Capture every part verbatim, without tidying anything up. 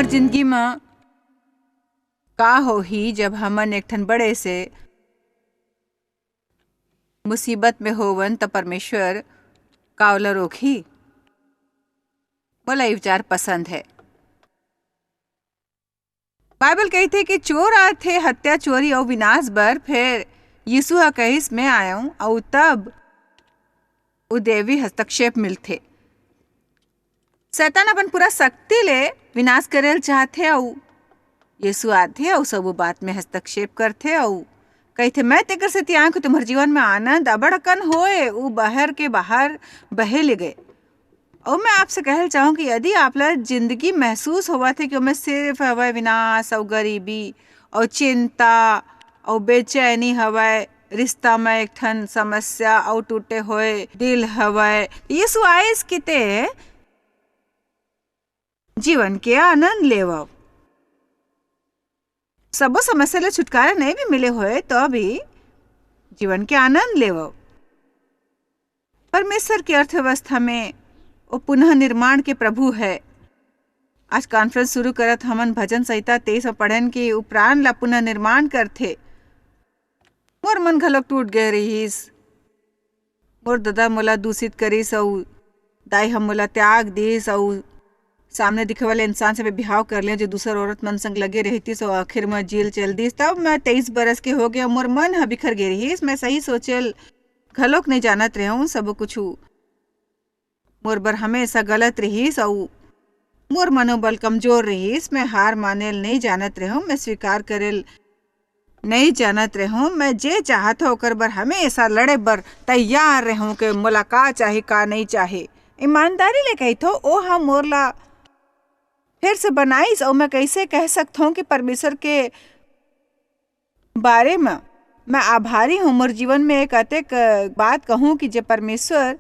जिंदगी म का होही, जब हमन एक ठन बड़े से मुसीबत में होवन, त परमेश्वर का ओला रोकही? मोला ये विचार पसंद है। बाइबल कहिथे कि चोर आथे हत्या, चोरी अउ विनाश बर, फेर यीशु ह कहिस, "मैं आयंव," अउ तब उ दैवी हस्तक्षेप मिलथे। शैतान अपन पूरा शक्ति ले विनाश करे ल चाहथे, अउ यीशु आथे अउ सबो बात में हस्तक्षेप करथे अउ कहिथे, "मैं तेकर सेती आयंव कि तुम्हर जीवन में आनंद अबड़ अकन होए, उ बहर के बाहर बहे ले गए।" अउ मैं आपसे कहल चाहूँ कि यदि आप ला जिंदगी महसूस होवत हे कि ओमे सिर्फ हवय विनाश अउ गरीबी अउ चिंता अउ बेचैनी हवय, रिश्ता में एक ठन समस्या अउ टूटे होए दिल हवय, यीशु आइस कि ते जीवन के आनंद लेवव। सबो समस्या ले छुटकारा नहीं भी मिले होए, तो भी जीवन के आनंद लेवव। परमेश्वर के अर्थव्यवस्था में वो पुनः निर्माण के प्रभु है। आज कॉन्फ्रेंस शुरू करत हमन भजन संहिता तेईस में पढ़न कि उ प्राण ला पुनः निर्माण करथे। मोर मन घलोक टूट गए रहिस। मोर ददा मोला दूषित करिस अउ दाई ह मोला त्याग दिस अउ सामने दिखे वाले इंसान से मैं बिहाव कर लिया, जो दूसर औरत मन संग लगे रहतिस अउ आखिर में जेल चल दिस। तब मैं तेईस बरस के हो गया, मोर मन ह बिखर गे रहिस। मैं सही सोचेल घलोक नहीं जानत रहूं, सब कुछ मोर बर हमेशा गलत रहिस अउ मोर मनोबल कमजोर रहिस। मैं हार मानेल नहीं जानत रहूं, मैं स्वीकार करेल नहीं जानत रहूं। मैं जे चाहत हों, ओकर बर हमेशा लड़े बर तैयार रहूं कि मोला का चाही, का नहीं चाही। ईमानदारी ले कहिथों, ओ ह मोर ला फिर से बनाइस, अउ मैं कइसे कह सकथों कि परमेश्वर के बारे म मैं आभारी हूँ। मोर जीवन में एक अतेक बात कहूँ कि जे परमेश्वर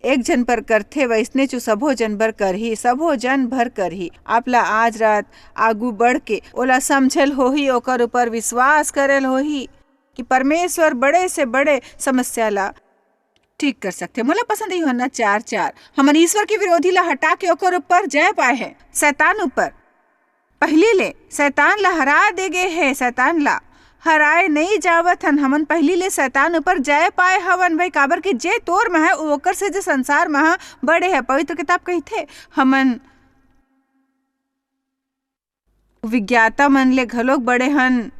एक झन पर करथे, वइसने चु सबो जन बर करही, सबो जन भर करही। आप ला आज रात आगू बढ़ के ओला समझल होही, ओकर ऊपर विश्वास करल होही कि परमेश्वर बड़े से बड़े समस्या ला ठीक कर सकथे। मोला पसंद है यूहन्ना चार चार, हमन ईश्वर के विरोधी ला हटा के ओकर ऊपर जय पाए हैं, शैतान ऊपर। पहिली ले शैतान ला हरा दे गे हे, शैतान ला हराए नहीं जावत हन। हमन पहिली ले शैतान ऊपर जय पाए हवन भाई, काबर कि जे तोर में है, वो ओकर से जे संसार में ह, बड़े है। पवित्र किताब कहिथे, हमन विज्ञाता मन ले घलोक बड़े हन।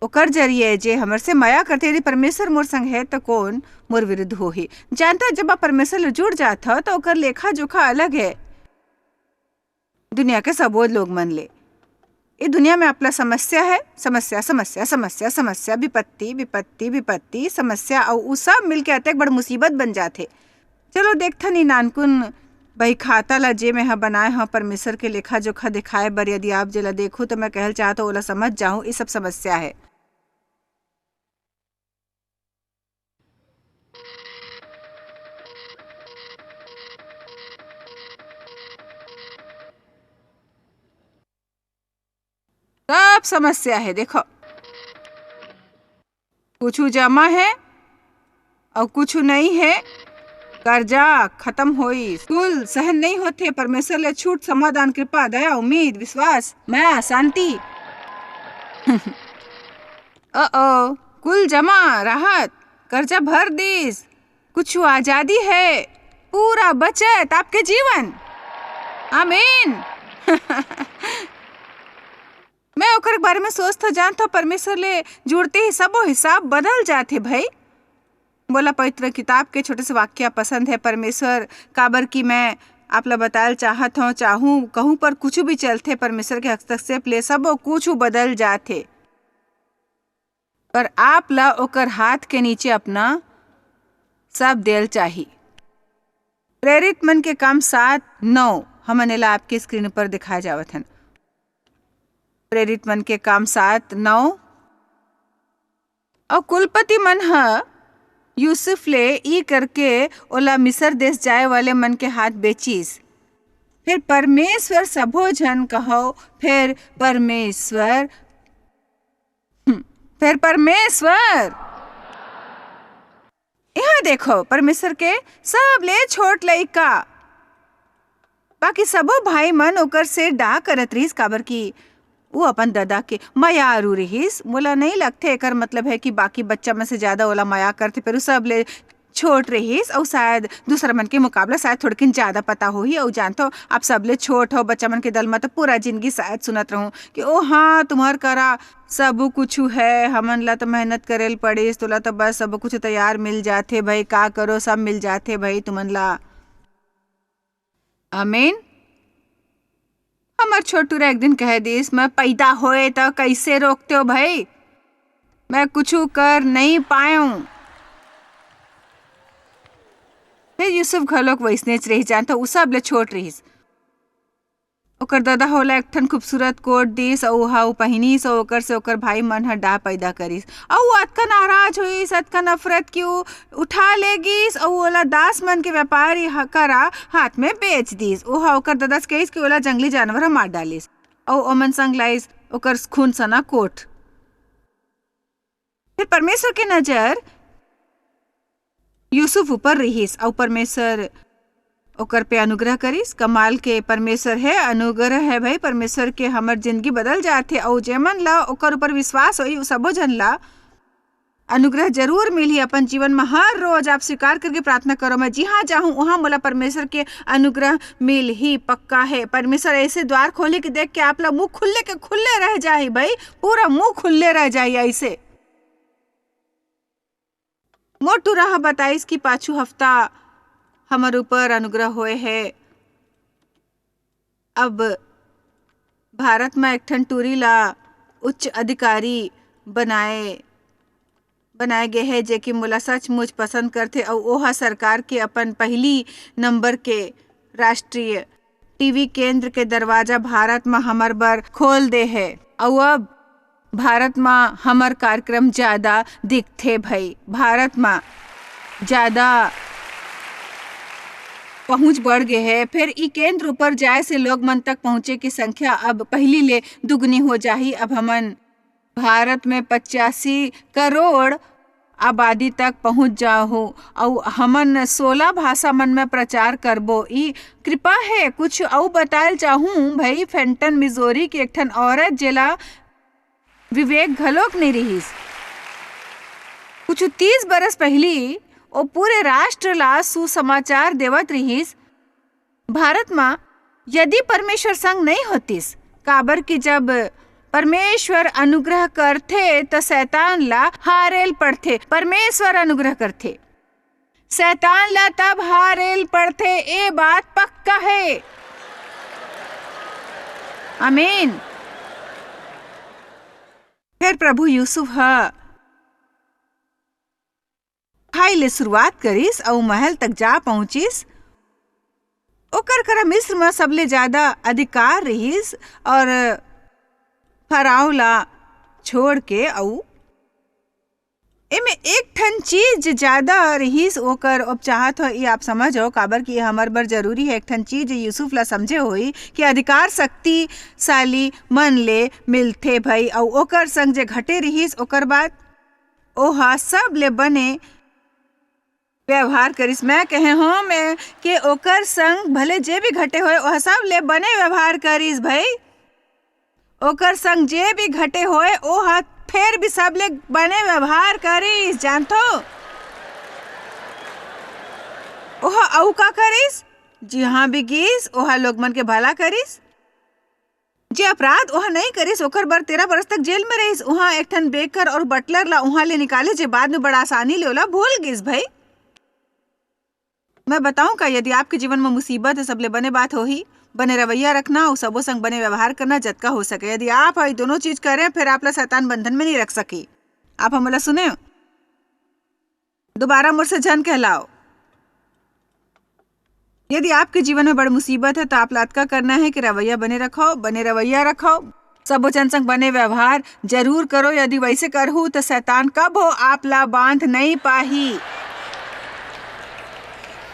ओकर जरिए जे हमर से मया करथे, यदि परमेश्वर मोर संग है, त कौन मोर विरुद्ध होही? जानता, जब आप परमेश्वर ले जुड़ जात हव, त ओकर लेखा जोखा अलग है। दुनिया के सबो लोग मन ले। ए दुनिया में आपला समस्या है, समस्या, समस्या, समस्या, समस्या, विपत्ति, विपत्ति, विपत्ति, समस्या, अउ उ सब मिलके अतेक बड़ मुसीबत बन जाथे। चलो देखथन, ई नानकुन बहीखाता ला, जे मैं ह बनाए हव परमेश्वर के लेखा जोखा दिखाए बर। यदि आप जेला देखहू, त मैं कहल चाहत हव, ओला समझ जाहू, ई सब समस्या है। सब समस्या है। देखो, कुछु जमा है अउ कुछु नहीं है। कर्जा खत्म होई, कुल सहन नहीं होथे। परमेश्वर ले छूट, समाधान, कृपा, दया, उम्मीद, विश्वास, मया, शांति। ओ, कुल जमा, राहत, कर्जा भर दिस, कुछु आजादी है, पूरा बचत आपके जीवन। आमीन। मैं ओकर बारे में सोचथव, जानथव, परमेश्वर ले जुड़ते ही सबो हिसाब बदल जाथे भाई। मोला पवित्र किताब के छोटे से वाक्य पसंद है, परमेश्वर, काबर कि मैं आप ला बतायल चाहत हव, चाहूँ कहूँ पर कुछु भी चलथे, परमेश्वर के हस्तक्षेप ले सबो कुछु बदल जाथे। पर आप ला ओकर हाथ के नीचे अपना सब देल चाही। प्रेरित मन के काम सात नौ, हमन एला आपके स्क्रीन पर दिखाए जावत हन। प्रेरित मन के काम सात नौ। अउ कुलपति मन ह यूसुफ ले ई करके ओला मिस्र देश जाए वाले मन के हाथ बेचिस। फिर परमेश्वर, सबो झन कहव, फिर परमेश्वर, हम्म, फिर परमेश्वर। यहाँ देखो, परमेश्वर के सबले छोट लइका, बाकी सबो भाई मन ओकर से डाह करत रिहिस, काबर कि वो अपन ददा के मयारू रिहिस। मोला नइ लगथे एकर मतलब हे कि बाकी बच्चा मन से ज्यादा ओला मया करथे, फेर उ सबले छोट रिहिस, अउ शायद दूसरा मन के मुकाबला शायद थोड़किन ज्यादा पता होही। अउ जानथो, आप सबले छोट हो, बच्चा मन के दल म त पूरा जिंदगी शायद सुनत रहूं कि "ओ हाँ, तुम्हर करा सब कुछ है, हमन ला त मेहनत करे ल पड़िस, तोला त बस सब कुछ तैयार मिल जाथे भाई, का करो, सब मिल जाथे भाई तुमन ला।" आमीन। हमर छोटू रा एक दिन कह दिस, "मैं पैदा होए त कैसे रोकते हो भाई? मैं कुछ कर नहीं पाऊं।" फिर यूसुफ घलोक वैसनेच रहिस, जानथो, उ सबले छोट रहिस। ओकर ददा ह ओला एक ठन खूबसूरत कोट दिस, अउ ओहा उ पहिनिस, अउ ओकर से ओकर भाई मन ह डाह पैदा करिस। अउ अतका नाराज होइस, अतका नफरत कि उ उठा ले गिस, अउ ओला दास मन के व्यापारी ह-, करा हाथ में बेच दिस। ओहा ओकर ददा से कहिस कि ओला जंगली जानवर ह मार डालिस, अउ ओमन संग लाइस ओकर खून सना कोट। फिर परमेश्वर के नजर यूसुफ ऊपर रिहिस, अउ परमेश्वर ओकर पे अनुग्रह करिस। कमाल के परमेश्वर हे, अनुग्रह हे भाई, परमेश्वर के हमर जिंदगी बदल जाथे, अउ जेमन ला ओकर ऊपर विश्वास होई, उ सबो झन ला अनुग्रह जरूर मिलही अपन जीवन म। हर रोज आप स्वीकार करके प्रार्थना करो, "मैं जिहाँ जाहूँ, उहाँ मोला परमेश्वर के अनुग्रह मिलही, पक्का हे।" परमेश्वर ऐसे द्वार खोलही कि देख के आप ला मुंह खुल्ले के खुल्ले रह जाही भाई, पूरा मुंह खुल्ले रह जाही ऐसे। मोर टूरा ह बताइस कि पाछू हफ्ता हमर ऊपर अनुग्रह होए हे। अब भारत म एक ठन टूरी ला उच्च अधिकारी बनाए, बनाए गे हे, जे कि मोला सचमुच पसंद करथे, अउ ओहा सरकार के अपन पहिली नंबर के राष्ट्रीय टीवी केंद्र के दरवाजा भारत म हमर बर खोल दे हे। अउ अब भारत म हमर कार्यक्रम ज्यादा दिखथे भई, भारत म ज्यादा पहुंच बढ़ गे हे। फेर ई केंद्र ऊपर जाए से लोग मन तक पहुंचे के संख्या अब पहिली ले दुगुनी हो जाही। अब हमन भारत में पचासी करोड़ आबादी तक पहुंच जाहू, अउ हमन सोलह भाषा मन में प्रचार करबो। ई कृपा हे। कुछ अउ बतायल चाहूं भई, फेंटन, मिजोरी के एक ठन औरत, जेला विवेक घलोक नइ रिहिस। कुछ तीस बरस पहिली ओ पूरे राष्ट्र ला सुसमाचार देवत रिहिस। भारत म यदि परमेश्वर संग नइ होतिस, काबर कि जब परमेश्वर अनुग्रह करथे, त शैतान ला हारेल पड़थे। परमेश्वर अनुग्रह करथे, शैतान ला तब हारेल पड़थे, ए बात पक्का हे। आमीन। फेर प्रभु यूसुफ ह खाई ले शुरुआत करिस अउ महल तक जा पहुंचिस। ओकर करा मिस्र म सबले ज्यादा अधिकार रिहिस अउ फराव ला छोड़ के अउ एमे एक ठन चीज ज्यादा रिहिस ओकर। अब चाहत हो, ये आप समझ हो, काबर कि ये हमर बर जरूरी हे। एक ठन चीज यूसुफ ला समझे होई कि अधिकार शक्तिशाली मन ले मिलथे भई, अउ ओकर संग जे घटे रिहिस, ओकर बाद ओहा सब ले बने व्यवहार करिस। मैं कहे हों मैं के ओकर संग भले जे भी घटे होए, ओह सब ले बने व्यवहार करिस भई। ओकर संग जे भी घटे होए, ओह फेर भी सब ले बने व्यवहार करिस, जानथो? ओह अउ का करिस? जिहाँ भी गिस, ओह लोग मन के भला करिस। जे अपराध ओह नइ करिस, ओकर बर तेरह बरस तक जेल में रहिस। उहाँ एक ठन बेकर अउ बटलर ला उहाँ ले निकाले, जे बाद में बड़ा आसानी ले ओला भूल गिस भई। मैं बताऊं का, यदि आपके जीवन में मुसीबत हे, सबले बने बात होही बने रवैया रखना अउ सबो संग बने व्यवहार करना, जतका हो सके। यदि आप ह ई दोनों चीज करें, फेर आप ला शैतान बंधन में नइ रख सकी। आप हमन ला सुने? दोबारा मोर से झन कहलाओ। यदि आपके जीवन में बड़ मुसीबत हे, त आप ला अतका करना हे कि रवैया बने रखो, बने रवैया रखो। सबो झन संग बने व्यवहार जरूर करो। यदि वैसे करहू, त शैतान कभो आप ला बांध नइ पाही।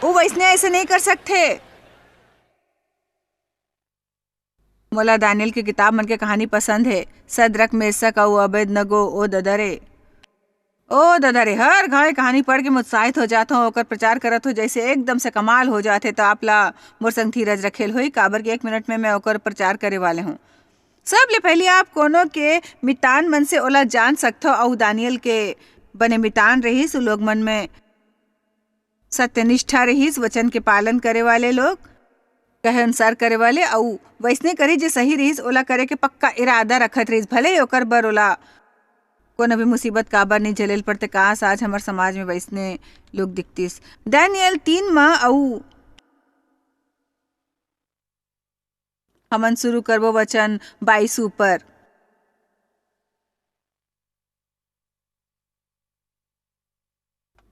वो वैसने ऐसे नइ कर सकथे। मोला दानियल के किताब मन के कहानी पसंद हे। सदरक, मेसक अउ अबेदनगो, ओ ददा रे। ओ दादा रे, हर घाव ये कहानी पढ़ के मैं उत्साहित हो जात हूँ, ओकर प्रचार करत हो, जैसे एकदम से कमाल हो जात हे। तो आप ला मोर संग धीरज रखेल होई, काबर कि एक मिनट में मैं ओकर प्रचार करे वाले हूँ। सबले पहली आप कोनो के मितान मन से ओला जान सकथो, अउ दानियल के बने मितान रहिस, उ लोग मन में सत्यनिष्ठा रहिस, वचन के पालन करे वाले लोग, कहे अनुसार करे वाले, अउ वैसने करे जे सही रहिस, ओला करे के पक्का इरादा रखत रहिस, भले ही ओकर बर ओला कोनो भी मुसीबत काबर नहीं झेले ल पड़ते। काश आज हमर समाज में वैसने लोग दिखतिस। दानियल तीन म अउ हमन शुरू करबो वचन बाईस ऊपर।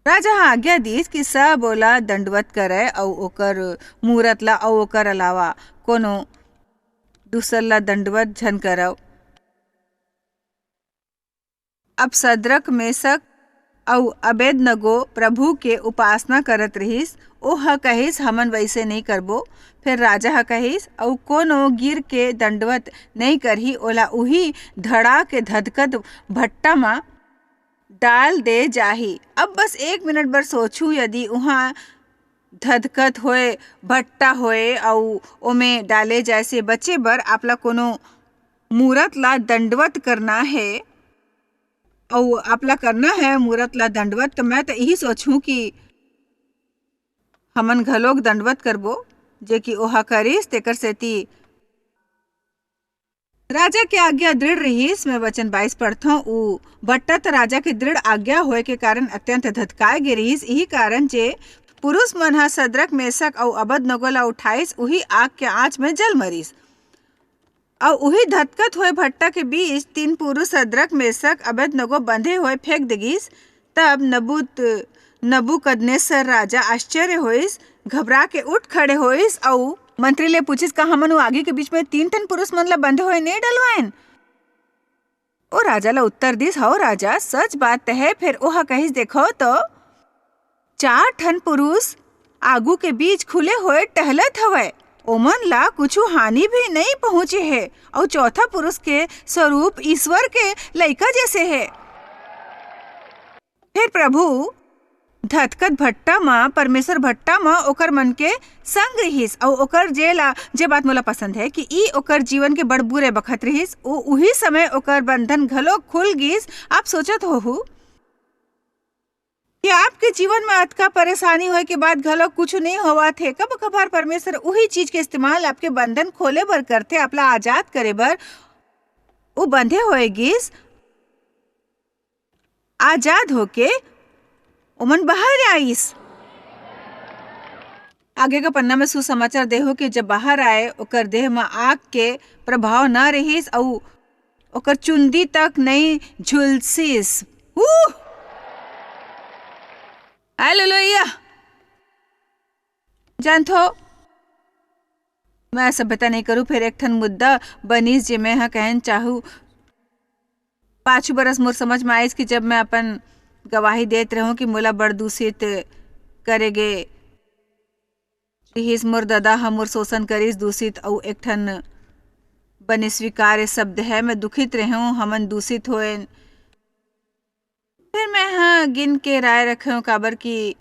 राजा ह आज्ञा दीस कि सब ओला दंडवत करय अउ ओकर मूरत ला अउ ओकर अलावा कोनो दूसर ला दंडवत झन करव। अब सद्रक, मेसक अउ अबेदनगो प्रभु के उपासना करत रिहिस। ओह कहिस, "हमन वइसे नइं करबो।" फेर राजा ह कहिस, "अउ कोनो गिर के दंडवत नइं करही, ओला उही धड़ा के धधकत भट्टा म डाल दे जाही।" अब बस एक मिनट बर सोचहूं, यदि उहां धधकत होए भट्टा होए अउ ओमे डाले जाए से बचे बर आपला कोनो मूरत ला दंडवत करना हे, अउ आपला करना हे मूरत ला दंडवत, त मैं त इही सोचहूं कि हमन घलोक दंडवत करबो, जे कि ओहा करिस, तेकर सेती राजा के आज्ञा दृढ़ रिहिस। मैं वचन बाईस पढ़थंव, ऊ भट्टा त राजा के दृढ़ आज्ञा होए के कारण अत्यंत धधकाए गे रिहिस। इही कारण जे पुरुष मन ह सद्रक, मेसक अउ अबदनगो ला उठाइस, उही आग के आंच में जल मरिस। अउ उही धधकत होए भट्टा के बीच तीन पुरुष सद्रक, मेसक, अबेदनगो बंधे होए फेंक दे गिस। तब नबूत-, नबूकदनेस्सर राजा आश्चर्य होइस, घबरा के उठ खड़े होइस अउ मंत्री ले पूछिस, "का हमन वो आगी के बीच में तीन ठन पुरुष मन ला बंधे होए नइ डलवाएन?" ओ राजा ला उत्तर दिस, "हव राजा, सच बात तहे।" फेर ओहा कहिस, "देखो तो, चार ठन पुरुष आगू के बीच खुले होए टहलत हवय, ओमन ला कुछु हानि भी नइ पहुंचे हे, अउ चौथा पुरुष के स्वरूप ईश्वर के लइका जैसे हे।" फेर प्रभु धतकत भट्टा म, परमेश्वर भट्टा म ओकर मन के संग रिहिस, अउ ओकर जे ला, जे बात मोला पसंद हे कि ई ओकर जीवन के बड़ बुरे बखत रिहिस, ओ उही समय ओकर बंधन घलो खुल गिस। आप सोचत होहू कि आपके जीवन म अतका परेशानी होए के बाद घलो कुछु नइ होवत हे। कभो-कभार परमेश्वर उही चीज के इस्तेमाल आपके बंधन खोले बर करथे, आपला आजाद करे बर। वो बंधे होए गिस, आजाद होके ओमन बाहर आइस। आगे का पन्ना में सुसमाचार देहो कि जब बाहर आए, ओकर देह म आग के प्रभाव न रिहिस अउ ओकर चुंदी तक नइ झुलसिस। ऊ! हालेलुया! जानथो, मैं सभ्यता नइ करूं, फेर एक ठन मुद्दा बनिस, जे मैं ह कहन चाहूं। पाछू बरस मोर समझ म आइस कि जब मैं अपन गवाही देत रहूं कि मोला बड़ दूषित करे गे रिहिस, मोर ददा ह मोर शोषण करिस, दूषित अउ एक ठन बने स्वीकार्य शब्द है। मैं दुखित रहूं, हमन दूषित होएन। फेर मैं ह गिन के राय रखेंव, काबर कि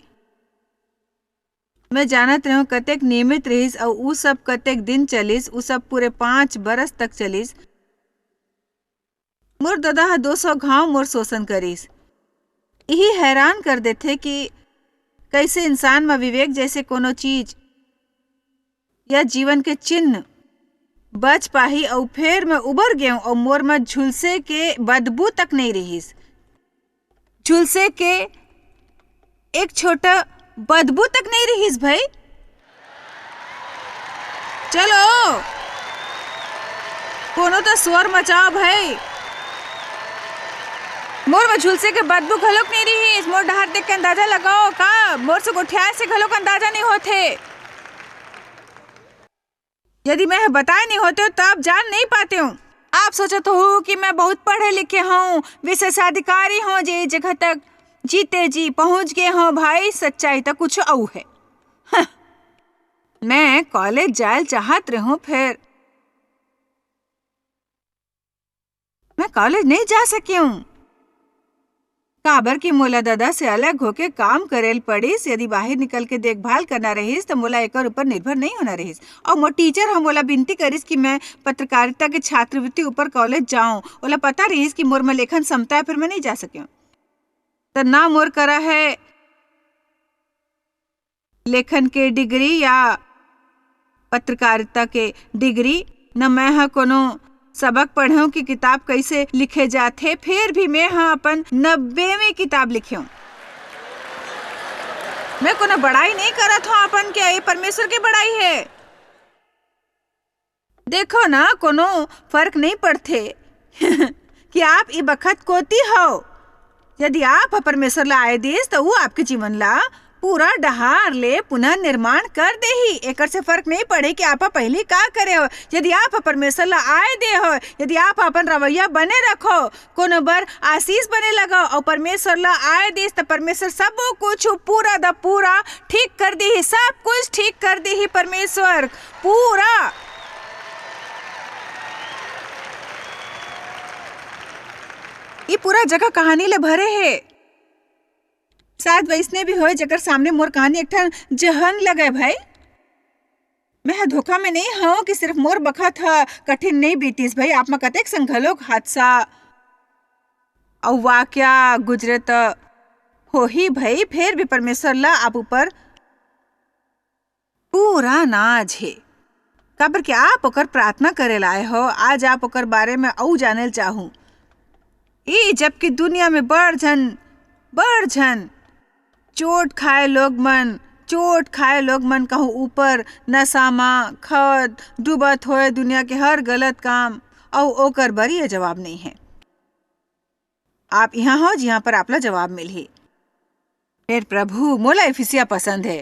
मैं जानत रहेंव कतेक नियमित रहिस अउ ऊ सब कतेक दिन चलिस। ऊ सब पूरे पांच बरस तक चलिस। मोर ददा ह दो सौ घांव मोर शोषण करिस। इही हैरान कर देथे कि कइसे इंसान म विवेक जैसे कोनो चीज या जीवन के चिन्ह बच पाही। अउ फेर मैं उबर गेंव अउ मोर म झुलसे के बदबू तक नइ रिहिस। झुलसे के एक छोटा बदबू तक नइ रिहिस भई। चलो, कोनो तो शोर मचाओ भई। मोर म झुलसे के बदबू घलोक नइ रिहिस। मोर डहर देख के अंदाजा लगाओ, का मोर से गोठियाए से घलोक अंदाजा नइ होथे? यदि मैं ह बताए नइ होतेंव, त आप जान नइ पातेंव। आप सोचत होहू कि मैं बहुत पढ़े लिखे हंव, विशेषाधिकारी हंव, जे जगह तक जीते जी पहुंच गे हंव। भाई, सच्चाई त कुछ अउ हे। हं, मैं कॉलेज जाए ल चाहत रहेंव, फेर मैं कॉलेज नइ जा सकेंव। काबर कि मोला ददा से अलग होके काम करे ल पड़िस। यदि बाहिर निकल के देखभाल करना रहिस, त मोला एकर ऊपर निर्भर नइ होना रहिस। अउ मोर टीचर ह मोला बिनती करिस कि मैं पत्रकारिता के छात्रवृत्ति ऊपर कॉलेज जाऊं। ओला पता रहिस कि मोर म लेखन क्षमता हे, फेर मैं नइ जा सकेंव। त ना मोर करा हे लेखन के डिग्री या पत्रकारिता के डिग्री, न मैं ह कोनो सबक पढ़ेंव कि किताब कइसे लिखे जाथे, फेर भी मैं ह अपन नब्बेवीं किताब लिखेंव। मैं कोनो बड़ाई नइ करत हंव अपन के, ये परमेश्वर के बड़ाई हे। देखो ना, कोनो फर्क नइ पड़थे कि आप ई बखत कोती हव। यदि आप ह परमेश्वर ला आय दिस, त ऊ आपके जीवन ला पूरा डहार ले पुनर्निर्माण कर देही। एकर से फर्क नइ पड़े कि आप ह पहिली का करे हो। यदि आप ह परमेश्वर ला आय दे हो, यदि आप ह अपन रवैया बने रखो, कोनो बर आशीष बने लगो, अउ परमेश्वर ला आय दिस, त परमेश्वर सबो कुछ पूरा द पूरा ठीक कर देही, सब कुछ ठीक कर देही परमेश्वर पूरा। ये पूरा जगह कहानी ले भरे हे। शायद वैसने भी होय, जेकर सामने मोर कहानी एक ठन जहन लगे भाई। मैं ह धोखा में नइ हंव कि सिर्फ मोर बखत ह कठिन नइ बीतिस भाई। आप म कतेक संग घलोक हादसा अउ वाकया गुजरे त होही भाई, फेर भी परमेश्वर ला आप ऊपर पूरा नाज हे, काबर कि आप ओकर प्रार्थना करे लाए हो। आज आप ओकर बारे में अउ जाने ल चाहू। ई जबकि दुनिया में बड़ झन, बड़ झन चोट खाए लोग मन, चोट खाए लोग मन कहूँ ऊपर नशा मा खत डूबत होए दुनिया के हर गलत काम, अउ ओकर बर ये जवाब नहीं है। आप यहाँ हो जिहाँ पर आपला जवाब मिलही। फेर प्रभु, मोला इफिसिया पसंद है।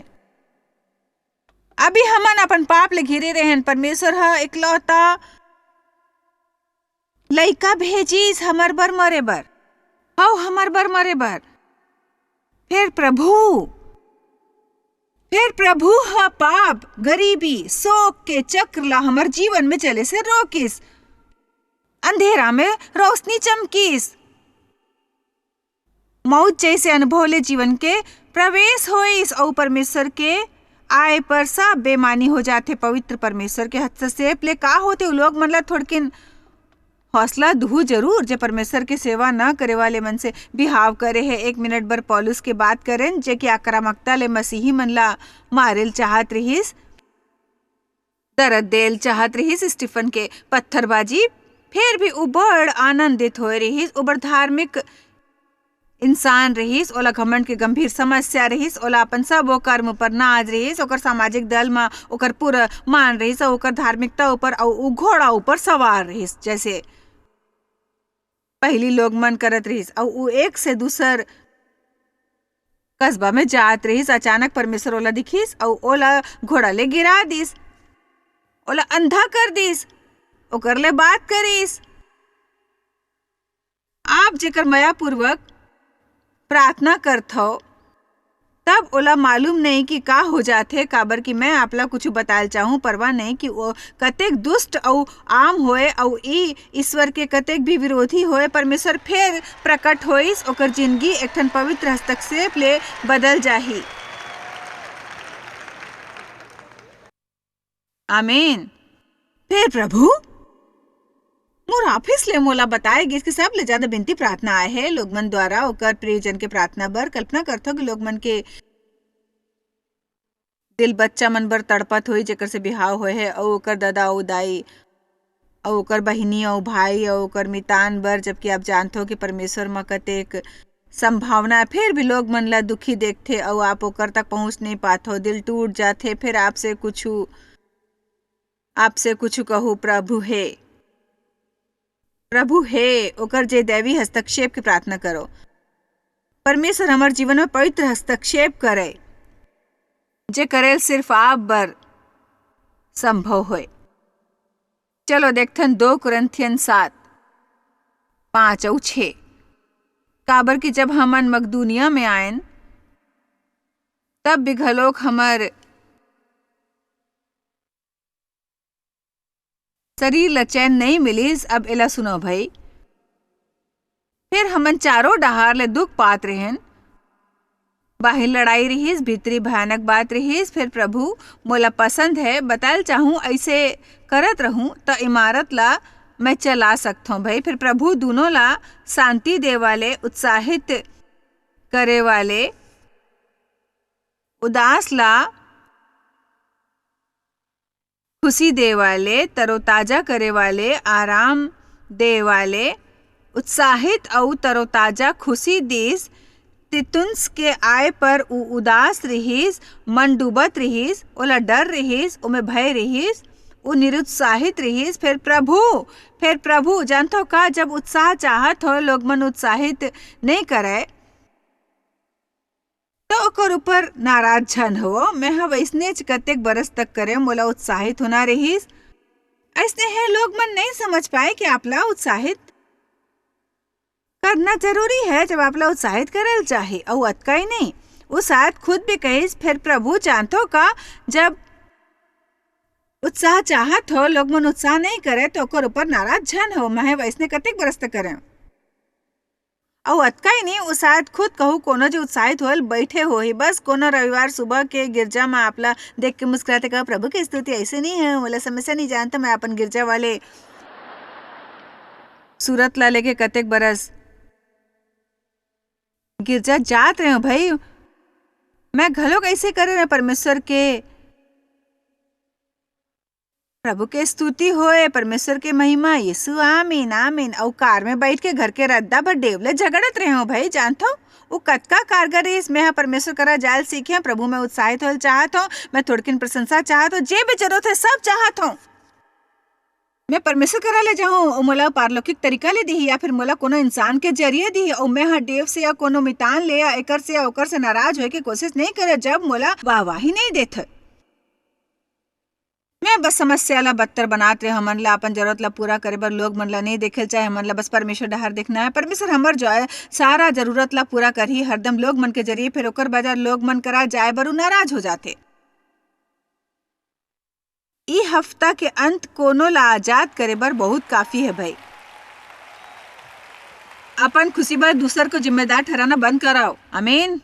अभी हमन अपन पाप ले घिरे रहन, परमेश्वर ह इकलौता लइका भेजिस हमर बर मरे बर, हव हमर बर मरे बर। फेर प्रभु, फेर प्रभु ह पाप, गरीबी, शोक के चक्र ला हमर जीवन में चले से रोकिस। अंधेरा में रोशनी चमकिस। मौत जैसे अनुभव ले जीवन के प्रवेश होइस अउ परमेश्वर के आय पर सब बेमानी हो जाथे। पवित्र परमेश्वर के हस्तक्षेप ले का होथे? उ लोग मन ला थोड़किन हौसला दुहू जरूर, जे परमेश्वर के सेवा न करे वाले मन से बिहाव करे हे। एक मिनट बर पौलुस के बात करेन, जे कि आक्रामकता ले मसीही मन ला मारे ल चाहत रिहिस, दरद दे ल चाहत रिहिस स्टीफन के पत्थरबाजी, फेर भी उ बड़ आनंदित होए रिहिस। उ बड़ धार्मिक इंसान रिहिस, ओला घमंड के गंभीर समस्या रिहिस, ओला अपन सबो कर्म ऊपर नाज रिहिस, ओकर सामाजिक दल म ओकर पूरा मान रिहिस, अउ ओकर धार्मिकता ऊपर, अउ उ घोड़ा ऊपर सवार रिहिस, जैसे पहिली लोग मन करत रिहिस, अउ उ एक से दूसर कस्बा में जात रिहिस। अचानक परमेश्वर ओला दिखिस, अउ ओला घोड़ा ले गिरा दिस, ओला अंधा कर दिस, ओकर ले बात करिस। आप जेकर मयापूर्वक प्रार्थना करथव, तब ओला मालूम नहीं कि का हो जाथे, काबर कि मैं आपला कुछु बताय ल चाहूँ, परवाह नहीं कि वो कतेक दुष्ट अउ आम होए अउ ई ईश्वर के कतेक भी विरोधी होए, परमेश्वर फेर प्रकट होइस, ओकर जिनगी एक ठन पवित्र हस्तक्षेप ले बदल जाही। आमीन। फेर प्रभु, मोर ऑफिस ले मोला बताए गिस कि सबले ज्यादा बिनती प्रार्थना आए हे, लोग मन द्वारा ओकर प्रियजन के प्रार्थना बर। कल्पना करथव कि लोग मन के दिल बच्चा मन बर तड़पत होही, जेकर से बिहाव होए हे, अउ ओकर ददा अउ दाई, अउ ओकर बहिनी अउ भाई, अउ ओकर मितान बर, जबकि आप जानथव कि परमेश्वर म कतेक संभावना हे, फेर भी लोग मन ला दुखी देखथे, अउ आप ओकर तक पहुंच नहीं पाथव। दिल टूट जाथे। फेर आपसे कुछु, आपसे कुछु कहू, प्रभु हे, प्रभु हे, ओकर जे दैवी हस्तक्षेप के प्रार्थना करो। परमेश्वर हमर जीवन में पवित्र हस्तक्षेप करे, जे करे ल सिर्फ आप बर संभव होए। चलो देखथन दो कुरिन्थियन सात, पाँच अउ छः। काबर कि जब हमन मकदुनिया में आयन, तब भी घलोक हमर शरीर ल चैन नहीं मिलिस। अब एला सुनो भई, फिर हमन चारों डहार ले दुख पात रहेन। बाहिर लड़ाई रिहिस, भीतरी भयानक बात रिहिस। फिर प्रभु, मोला पसंद है, बताल चाहूं, ऐसे करत रहूं, त इमारत ला मैं चला सकथों भाई। फिर प्रभु दूनों ला शांति दे वाले, उत्साहित करे वाले, उदास ला खुशी दे वाले, तरोताजा करे वाले, आराम दे वाले, उत्साहित अउ तरोताजा खुशी दीस। तितुस के आय पर उ उदास रिहिस, मन डूबत रिहिस, ओला डर रिहिस, ओमे भय रिहिस, उ निरुत्साहित रिहिस। फेर प्रभु, फेर प्रभु, जानथव का, जब उत्साह चाहत हो, लोग मन उत्साहित नइ करय, त ओकर ऊपर नाराज झन होवव। मैं ह वइसनेच कतेक बरस तक करेंव, मोला उत्साहित होना रिहिस। अइसने हे, लोग मन नइ समझ पाए कि आप ला उत्साहित करना जरूरी है, जब आप ला उत्साहित करे ल चाही। अउ अतका ही नहीं, उ शायद खुद भी कहिस, "फेर प्रभु, जानथव का, जब उत्साह चाहत हो, लोग मन उत्साह नहीं करे, त ओकर ऊपर नाराज झन हो। मैं ह वइसने कतेक बरस तक करेंव।" अउ अतका ही नहीं, उ शायद खुद कहू कोनो जे उत्साहित होल बइठे होही, बस कोनो रविवार सुबह के गिरजा म आप ला देख के मुस्कुराथे, कहा, "प्रभु के स्तुति, ऐसे नहीं है, मोला समस्या नहीं जानता, मैं अपन गिरजा वाले सूरत ला लेके कतेक बरस गिरजा जात रहे हूँ भाई, मैं घलो कैसे करे रहे परमेश्वर के प्रभु के स्तुति होए, परमेश्वर के महिमा, यीशु, आमीन, आमीन।" अउ कार में बैठ के घर के रद्दा भर डेव ले झगड़त रहे हो भाई, जानथो, वो कतका कारगर रहिस। मैं ह परमेश्वर करा जायल सीखे, प्रभु में उत्साहित होल चाहत हो, मैं थोड़किन प्रशंसा चाहत हो, जे भी जरूरत है, सब चाहत हो। मैं परमेश्वर करा ले जाहूं, वो मोला पारलौकिक तरीका ले दिही, या फिर मोला कोनो इंसान के जरिए दिही, अउ मैं ह डेव से या कोनो मितान ले या एकर से या ओकर से नाराज होए के कोशिश नहीं करे, जब मोला वाहवाही नहीं देथे। मैं बस समस्या ला बदतर बनात रहे। हमन ला अपन जरूरत ला पूरा करे बर लोग मन ला नहीं देखे ल चाहे, हमन ला बस परमेश्वर डहार देखना है। परमेश्वर हमर जो है सारा जरूरत ला पूरा करही हरदम लोग मन के जरिए, फिर ओकर बजाय लोग मन करा जाए बर उ नाराज हो जाथे। ई हफ्ता के अंत कोनो ला आजाद करे बर बहुत काफी है भाई। अपन खुशी बर दूसर को जिम्मेदार ठहराना बंद कराओ। आमीन।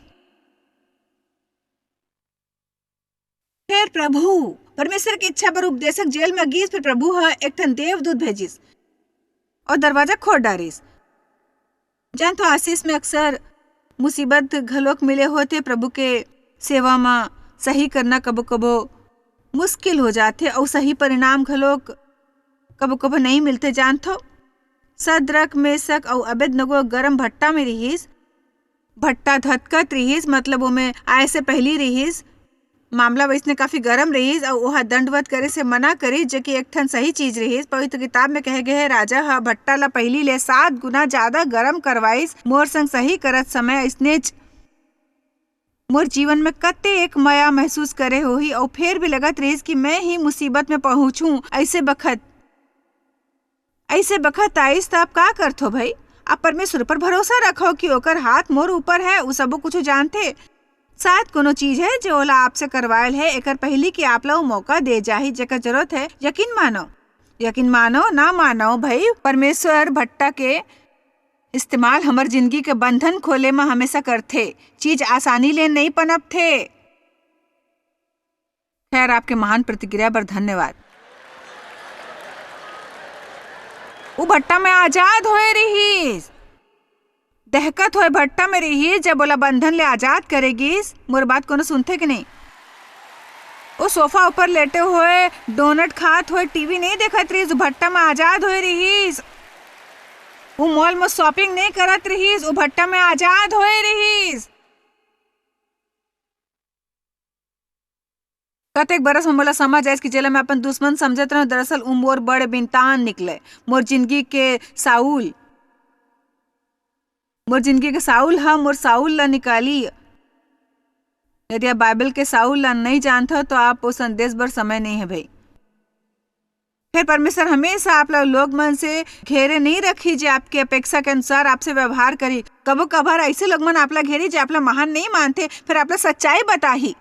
फेर प्रभु, परमेश्वर के इच्छा बर उपदेशक जेल म गीस, फेर प्रभु ह एक ठन देवदूत भेजिस अउ दरवाजा खोल डारिस। जानथो, आशीष में अक्सर मुसीबत घलोक मिले होथे। प्रभु के सेवा म सही करना कभो-कभो मुश्किल हो जाथे अउ सही परिणाम घलोक कभो-कभो नइ मिलथे। जानथो, सद्रक, मेसक अउ अबेदनगो गरम भट्टा में रिहिस। भट्टा धतकत रिहिस, मतलब ओमे आए से पहिली रिहिस। मामला वइसने काफी गरम रिहिस अउ ओहा दंडवत करे से मना करिस, जो कि एक ठन सही चीज रिहिस। पवित्र किताब में कहे गए हे, "राजा ह भट्टा ला पहिली ले सात गुना ज्यादा गरम करवाइस। मोर संग सही करत समय अइसनेच मोर जीवन में कते एक मया महसूस करे होही, अउ फेर भी लगत रिहिस कि मैं ही मुसीबत में पहुंचूं।" अइसे बखत अइसे बखत आइस, त आप का करथो भाई? आप परमेश्वर पर भरोसा रखो कि ओकर हाथ मोर ऊपर है, उ सबो कुछु जानथे। शायद कोनो चीज है, जो ओला आपसे करवायल है, एकर पहिली कि आप ला वो मौका दे जाही, जेकर जरूरत है। यकीन मानो, यकीन मानो, ना मानो भाई, परमेश्वर भट्टा के इस्तेमाल हमर जिंदगी के बंधन खोले म हमेशा करथे। चीज आसानी ले नइ पनपथे। खैर, आपके महान प्रतिक्रिया बर धन्यवाद। उ भट्टा में आजाद होए रिहिस। दहकत होए भट्टा में रिहिस, जब ओला बंधन ले आजाद करे गिस। मोर बात कोनो सुनथे कि नहीं? ओ सोफा ऊपर लेटे होए, डोनट खात होए, टीवी नहीं देखत रिहिस, उ भट्टा में आजाद होए रिहिस। उ मॉल में शॉपिंग नहीं करत रिहिस, उ भट्टा में आजाद होए रिहिस। कतेक बरस में मोला समझ आइस कि जेला मैं अपन दुश्मन समझत रहूं, दरअसल उ मोर बड़ बिनतान निकले, मोर जिंदगी के साउल। मोर जिंदगी के साउल ह मोर साउल ला निकाली। यदि आप बाइबल के साउल ला नहीं जानथव, तो आप वो संदेश बर समय नहीं है भाई। फिर परमेश्वर हमेशा आप ला लोग मन से घेरे नहीं रखी, जे आपके अपेक्षा के अनुसार आपसे व्यवहार करी। कभो कभार ऐसे लोग मन आप ला घेरी, जे आप ला महान नहीं मानथे, फिर आप ला सच्चाई बताही।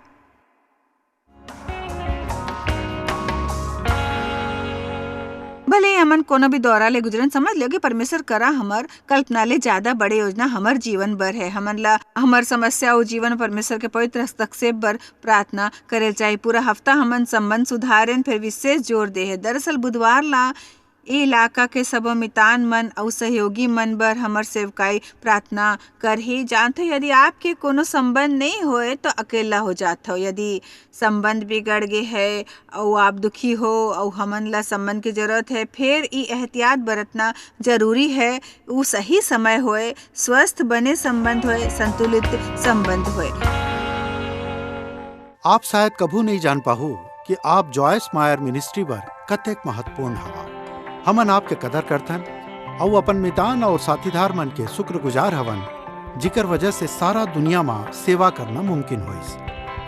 भले हमन कोनो भी दौरा ले गुजरन, समझ लेव कि परमेश्वर करा हमर कल्पना ले ज्यादा बड़े योजना हमर जीवन बर है। हमन ला हमर समस्या अउ जीवन परमेश्वर के पवित्र हस्तक्षेप बर प्रार्थना करे चाही। पूरा हफ्ता हमन संबंध सुधारेन, फिर विशेष जोर दे है। दरअसल बुधवार ला ए इलाका के सबो मितान मन अउ सहयोगी मन बर हमर सेवकाई प्रार्थना करही। जानथो, यदि आपके कोनो संबंध नहीं होए तो अकेला हो जाथो। यदि संबंध बिगड़ गे है अउ आप दुखी हो अउ हमन ला संबंध के जरूरत है, फिर ई एहतियात बरतना जरूरी है। उ सही समय होए, स्वस्थ बने संबंध होए, संतुलित संबंध होए। आप शायद कभू नहीं जान पाहू कि आप जॉयस मायर मिनिस्ट्री बर कतेक महत्वपूर्ण हवा। हमन आपके कदर करथन अउ अपन मितान और साथीदार मन के शुक्रगुजार हवन, जिकर वजह से सारा दुनिया मा सेवा करना मुमकिन होइस।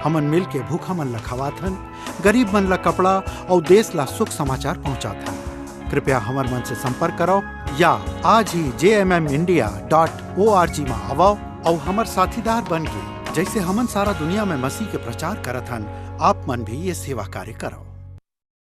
हमन मिल के भूखा मन ला खवाथन, गरीब मन ला कपड़ा और देश ला सुख समाचार पहुंचाथन। कृपया हमर मन से संपर्क करो या आज ही जे M M India dot O R G मा आवो और हमर साथीदार बन के, जैसे हमन सारा दुनिया में मसीह के प्रचार करत हन, आप मन भी ये सेवा कार्य करो।